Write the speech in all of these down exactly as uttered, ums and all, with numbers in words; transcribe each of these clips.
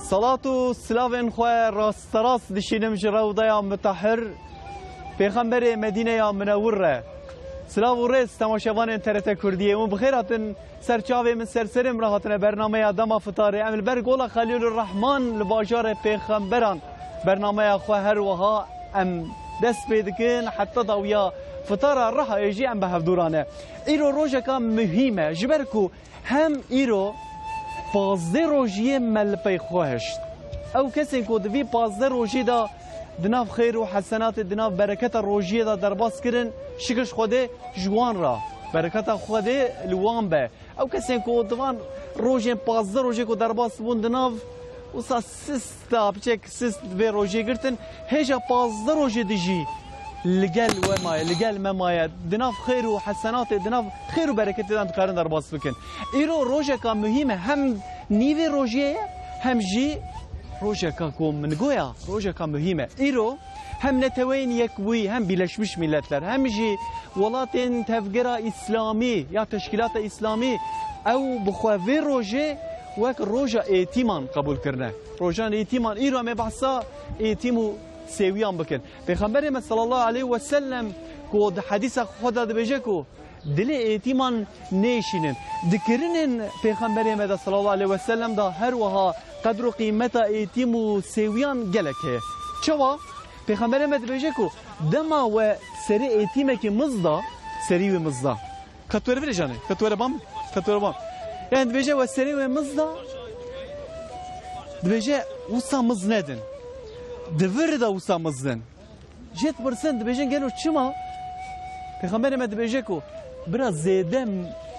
Salat û silavên xwe rasterast dişînim ji rewdaya mitahir, Pêxemberê Medîneya Minewir re. Silav û rêz temaşevanên T R T Kurdiyê, hûn bi xêr hatin ser çavê min, ser serê min re hatine bernameya Dema Fitarê. Em li ber Gola Xelîlur Rehman li bajarê Pêxemberan bernameya xwe her wiha em dest pê dikin. Heta dawiya fitara Rihayê jî em bi hevdû re ne. Îro rojeka muhîm e, ji ber ku hem îro pazdeh rojiyê me li pey xwe hişt. Ew kesên ku di vî pazdeh rojî de di nav xêr û hesenatê, di nav bereketa rojiyê de derbas kirin, şikir ji Xwedê ji wan re, bereketa Xwedê li wan be. Ew kesên ku di van rojên pazdeh rojê ku derbas bûn di nav wisa sist de, piçek sist vê rojê girtin, hêja pazdeh rojê dijî li gel we maye, li gel me maye, di nav xêr û hesenatê, di nav xêr û bereketê de em dikarin derbas bikin. Îro rojeka muhîm e, hem nîvê rojê ye, hem jî rojeka ku min goya, rojeka muhîm e. Îro hem Neteweyên Yekbûyî, hem Birleşmiş Milletler, hem jî welatên Tevgera Îslamî ya Teşkîlata Îslamî, ew bi xwe vê rojê wek roja êtîman qebûl kirine. Rojan êtîman, îro em ê behsa êtîm û sêwiyan bikin. Pêxemberê me sallallahu aleyhi ve sellem ku di hedîsa xwe de dibêje ku dilê êtîman nêşînin. Di kirinên Pêxemberê me de sallallahu aleyhi ve sellem de her wiha qedr û qîmeta êtîm û sêwiyan gelek heye. Çawa? Pêxemberê me dibêje ku dema we serê êtîmekî miz da, serî wê miz da. Ka tu were vire canê, ka tu were bam, ka tu were bam. Yani dibêje we serê wê miz da, dibêje wisa miz nedin. Di vir de wisa miz din. Jê dipirsin, dibêjin gelo çima? Pêxemberê me dibêje ku bira zêde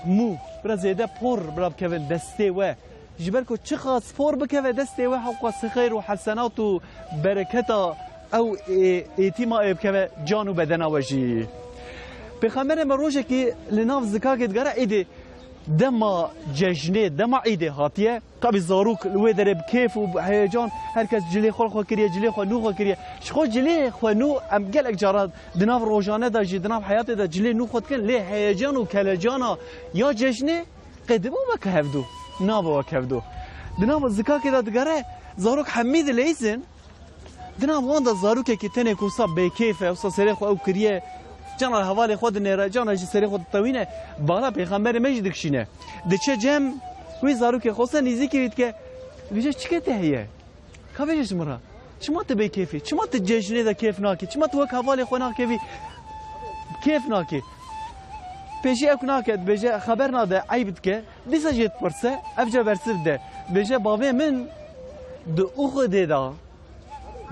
mû, bira zêde por, bira bikevin destê we. Ji ber ku çiqas por bikeve destê we, hewqas xeyr û hesenat û bereketa ew ê-, êtîma ê bikeve can û bedena we jî. Pêxemberê me rojekî li nav zikakê digere êdî dema cejnê, dema êdê hatiye. Tabî zarok li wê derê bi kêf û bi heyecan her kes cilê xwe li xwe kiriye, cilê xwe nû xwe kiriye. Ji xwe cilê xwe nû em gelek caran di nav rojane de jî, di nav heyatê de cilê nû xwe dikin, lê heyecan û kelecana ya cejnê qê dibe wek hevdû, nabe wek hevdû. Di nav zikakê de digere, zarok hemî dileyzin, di nav wan de zarokekî tenê ku wisa bêkêf e, wisa serê xwe ew kiriye, cana hevalê xwe dinêre, cana jî serê xwe ditewîne, bala Pêxemberê me jî dikişîne. Diçe cem wî zarokê xwe, wisa nîzîkî wî dike, dibêje, çi kê te heye? Ka bêje ji min re, çima tu bêkêf î? Çima tu cejnê de kêf nakî? Çima tu wek hevalê xwe nakevî kêf nakî? Pêşî ew nake, dibêje, xeber nade, eyb dike. Dîsa jê dipirse, ev ca bersiv dide. Dibêje, bavê min di Uhudê de,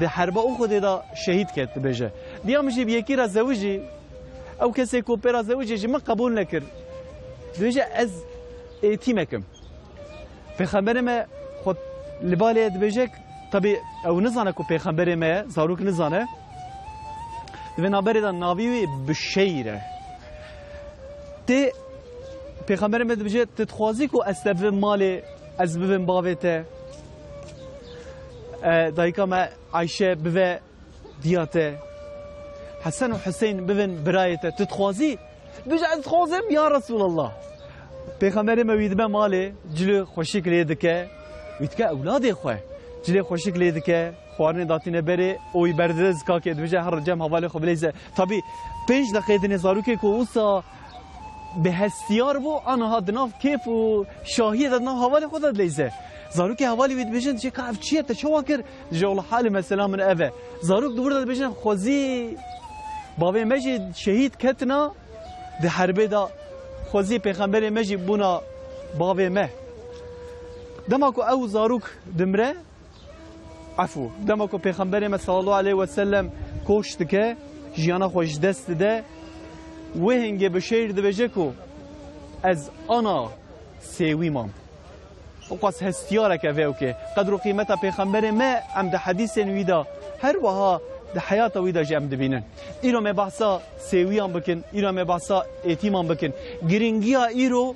di herba Uhudê de şehîd ket, dibêje. Diya min jî bi yekî re zewijî, ew kesê ku pê re zewijî ji min qebûl nekir. Dibêje, ez êtîmek im. Pêxemberê me xwe li balê dibêje, tabî ew nizane ku pêxemberê me ye, zarok nizane. Di vê navberê de navî wî Bişeyr e. Tê Pêxemberê me dibêje, tu dixwazî ku ez te bivim malê, ez bivim bavê te? E, dayika me Ayşe bive diya te, Hesen û Huseyn bibin birayê te, tu dixwazî? Dibêje, ez dixwazim ya Resulallah. Pêxemberê me wî dibe malê, cilê xweşik lê dike, wî dike ewladê xwe. Cilê xweşik lê dike, xwarinê datîne berê, û wî berdide zikakê, dibêje, her cem hevalê xwe bileyze. Tabî pênc deqê dinê zarokê ku wisa bi hestiyar bû, aniha di nav kêf û şahiyê de di nav hevalê xwe de dileyze. Zarokê hevalê wî dibêjin, dibêje, ka ev çi ye, te çawa kir? Dibêje, wela halê mesela min ev e. Zarok di wir de dibêjin, xwezî bavê me jî şehîd ketina di herbê de, xwezî pêxemberê me jî bûna bavê me. Dema ku ew zarok dimre, Efû. Dema ku Pêxemberê me sallallahu aleyhi ve sellem koç dike, jiyana xwe ji dest dide, wê hingê Bişeyr dibêje ku ez ana sêwî mam. Hiqas hestiyarek e vê ewkê. Qedr û qîmeta Pêxemberê me em di hedîsên wî de, her wiha di heyata wî de jî em dibînin. Îro me behsa sêwiyan bikin, îro me behsa êtîman bikin. Giringiya îro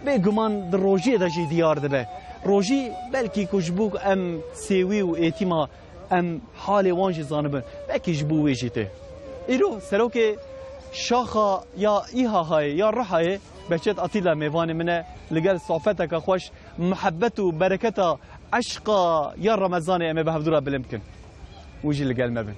Bêguman di rojiyê de jî diyar dibe. Rojî belkî ku ji bo em sêwî û êtîma em halê wan jî zanibin, belkî ji bo wê jî tê. Îro serokê şaxa ya İHA'yê ya Rihayê Behçet Atilla mêvanê min e, li gel sohbeteke xweş, muhebbet û bereketa Eşqa ya Remezanê em ê bi hevdû re bilind bikin. Hûn jî li gel me bin.